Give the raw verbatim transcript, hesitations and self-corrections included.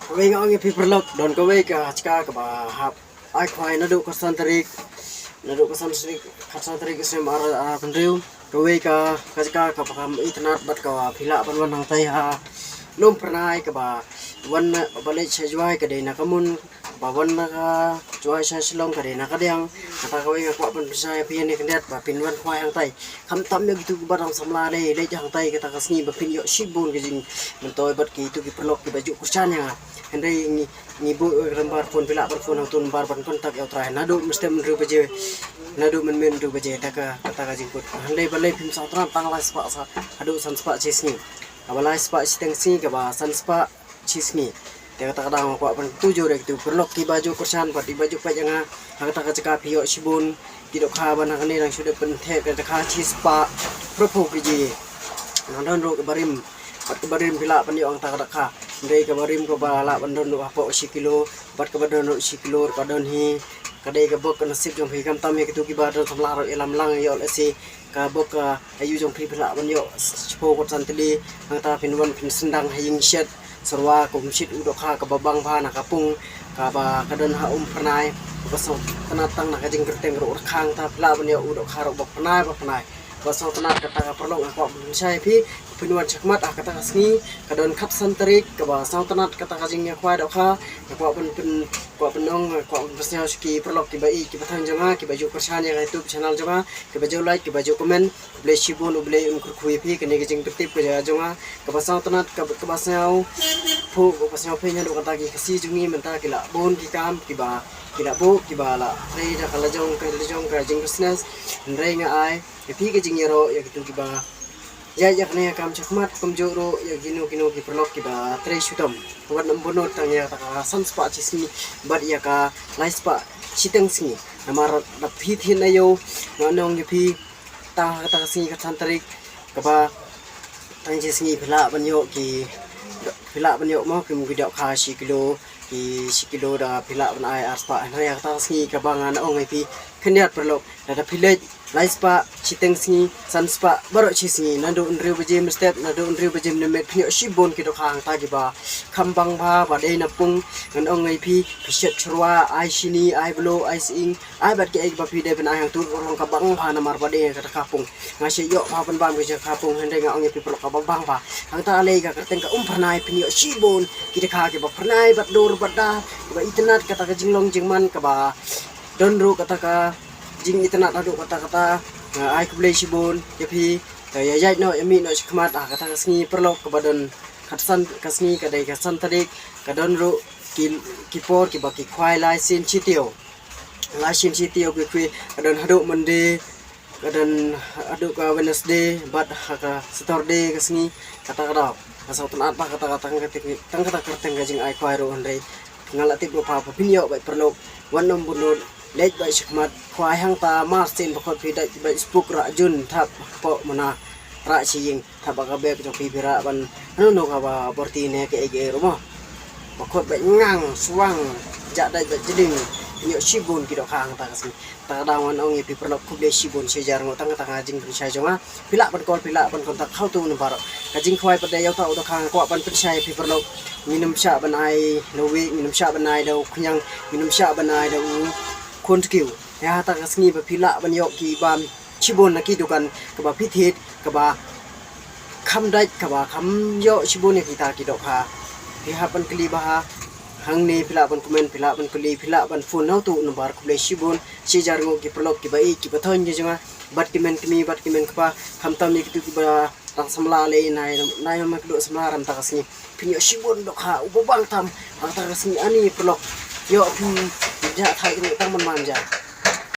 Kawei nga ong ïa phi paralok, don kawei ka jaka kaba hap ai khwai naduh ka san tarik, naduh ka san tarik, ka san tarik snem ar, ar pynriew. Kawei ka, ka jaka kaba kam itynnad bad kaba phi lah ban wan hangtai ha Umphyrnai, kaba wan na, ba leit sha Jowai ka dei na Kammun, ba wan na ka Jowai sha Shillong ka dei na Kadiang. Kata kawei nga kwah ban pynshai ïa phi ïa kane khyndiat ba phin wan khwai hangtai. Khamtam ïa kitu kiba dang samla lei leit hangtai kata ka sngi ba phin ïoh shibun ka jingmyntoi bad kitu ki paralok kiba ju kyrshan ïa nga. Hynrei ngi, ngi buh, eh, number phone, phi lah ban phone hangtu number ban contact ïa u trai. Naduh mynstep hynriew baje, naduh mynmiet hynriew baje, kata ka, kata ka jingkut. Hynrei balei phim sngewtynnat tang lai spah sa, haduh san spah shi sngi. Kaba lai spah shiteng sngi, kaba san spah shi sngi. Te kata ka daw nga kwah ban kyntu jur ïa kitu paralok kiba ju kyrshan bad kiba ju peit ïa nga ha kata ka jaka phi ïoh shibun ki dohkha ban ha kane dang shu dep pyntheh ka dohkha shi spah phraphew kg. Nang don ruh kaba rim, bad kaba rim phi lah ban ïoh hangta ka dohkha. Hynrei kaba rim kaba lah ban don ruh hapoh shi kilo, bad kaba don ruh shi kilo ruh ka don hi. Ka dei ka bok ka nasib jong phi, khamtam ïa kitu kiba don samla ruh ïalam lang ïoh lehse ka bok ka aïu jong phi, phi lah ban ïoh shiphew kot san tylli. Hangta phin wan phin sdang ha ïing shet syrwa kum shit u dohkha kaba bang bha na ka pung kaba ka don ha Umphyrnai. Kaba sngewtynnat tang na ka jingkyrteng ruh rkhang, ta phi lah ban ïoh u dohkha ruh ba pynai ba pynai. Kaba sngewtynnat kata ka paralok nga kwah ban pynshai ïa phi, phin wan shakhmat ha kata ka sngi ka don khatsan tarik, kaba sngewtynnat kata ka jingïakhwai dohkha. Nga kwah ban pyn, kwah ban ong, kwah ban pynsngew sha ki paralok kiba ïeit kiba thang jong nga, kiba ju kyrshan ïa ka YouTube channel jong nga, kiba ju like, kiba ju comment. Khublei shibun, U Blei un kyrkhu ïa phi, kane ka jingpyntip ka jong nga. Kaba sngewtynnat, kaba, kaba sngewphuh, kaba sngewphieng haduh katta ki Khasi jong ngi mynta ki la bun ki kam kiba, ki la buh, kiba la trei da ka lajong, ka lajong ka jingbusiness. Hynrei nga ai ïa phi ka jingïaroh ïa kitu kiba ïaid ïa kane ka kam shakhmat, kumjuh ruh ïa kino kino ki paralok kiba trei shitom. Wat nym bunut tang ïa kata ka san spah shi sngi bad ïa ka lai spah shiteng sngi. Namar da phi thied na ïew, nga ong ïa phi, tang ha kata ka sngi ka san tarik, kaba tang shi sngi phi lah ban ïoh ki, phi lah ban ïoh mo ki, ki dohkha shi kilo, ki shi kilo da phi lah ban ai ar spah. Hynrei ha kata ka sngi kaba nga ong ïa phi khyndiat paralok, lada phi leit lai spah shiteng sngi, san spah baroh shi sngi, naduh hynriew baje mynstep, naduh hynriew baje mynmiet, phin ïoh shibun ki dohkha hangta kiba kham bang bha, ba dei na pung. Ngan ong ïa phi, phi shet syrwa, ai shini, ai bloh, ai sying, ai bad kiei kiba phi dei ban ai hangtu ruh long ka bang bha namar ba dei ka dohkha pung. Nga shu ïoh bha ban bam ka jaka pung, hynrei nga ong ïa phi paralok kaba bang bha. Hangta lei ka kyrteng ka Umphyrnai, phin ïoh shibun ki dohkha kiba phyrnai bad dur bad dar, kiba itynnad kata ka jinglong jingman, kaba don ruh kata ka jingitynnad haduh katta katta. Nga ai khublei shibun ïa phi. Te ïa ïaid noh, ïa mih noh shakhmat ha kata ka sngi paralok kaba don khatsan ka sngi, ka dei ka san tarik, ka don ruh ki, ki por kiba ki khwai lai sien shi taïew. Lai sien shi taïew ki khwai, ka don haduh Monday, ka don haduh ka Wednesday, bad ha ka Saturday ka sngi. Kata ka daw nga sngewtynnat ba kata ka tang ka, tang kata ka kyrteng ka jingai khwai ruh, hynrei nga la tip ruh ba phin ïoh bad paralok, wat nym bunut, leit bad shakhmat, khwai hangta mar sien ba khot phi dei bad spuk rah jun thap hapoh mona, rah shi ïing. Thap ba ka bek jong phi phi rah ban hano hano kaba bor ti ne kaei kaei ruh mo. Ba khot bad ngang, swang, jah dei bad jading, ïoh shibun ki dohkha hangta ka sngi. Ta ka daw ngan ong ïa phi paralok khublei shibun, shi hajar nguh tang kata ka jingpynshai jong nga. Phi lah ban call, phi lah ban contact ha utu u number. Ka jingkhwai pat da ïa uta u dohkha nga kwah ban pynshai ïa phi paralok. Ngin ym shah ban ai da u wieh, ngin ym shah ban ai da u khñiang, ngin ym shah ban ai da u khun tkiw. Ïa kata ka sngi ba phi lah ban ïoh ki bam shibun na ki dukan kaba phi thied, kaba kham dait, kaba kham ïoh shibun ïa kita ki dohkha. Phi hap ban kylli bha hangne, phi lah ban comment, phi lah ban kylli, phi lah ban phone na utu u number. Khublei shibun, shi hajar nguh ki paralok kiba ïeit kiba thoiñ ki jong nga, bad ki mei kmie, bad ki mei kpa, khamtam ïa kitu kiba dang samla lei, nai, nai ma kduh samla ram ta ka sngi. Phin ïoh shibun dohkha uba bang tam ha kata ka sngi ani paralok. Ïoh phi ja thai ini tang man man ja.